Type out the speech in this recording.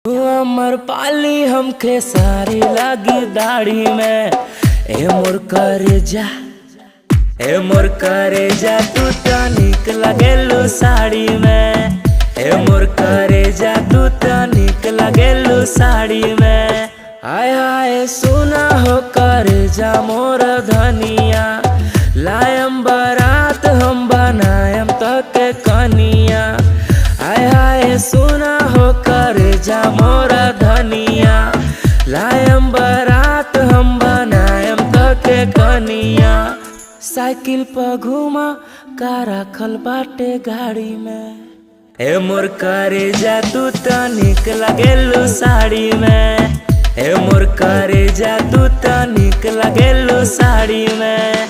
अमर पाली हमके सारी लगी दाढ़ी में। ए मोर करेजा, ए मोर करेजा तू त निक लगेलू साड़ी में। ए मोर करेजा तू त निक लगेलू साड़ी में। आय हाय सुना हो करेजा मोर धनिया, लायम बारात हम बनायम तके कनिया। आय हाय सुना हो करेजा मोर धनिया, लायम बारात हम बनायम तके कनिया। साइकिल पर घुमा का राखल बाटे गाड़ी में। ए मोर करेजा तू त निक लगेलू साड़ी में। ए मोर करेजा तू त निक लगेलू साड़ी में।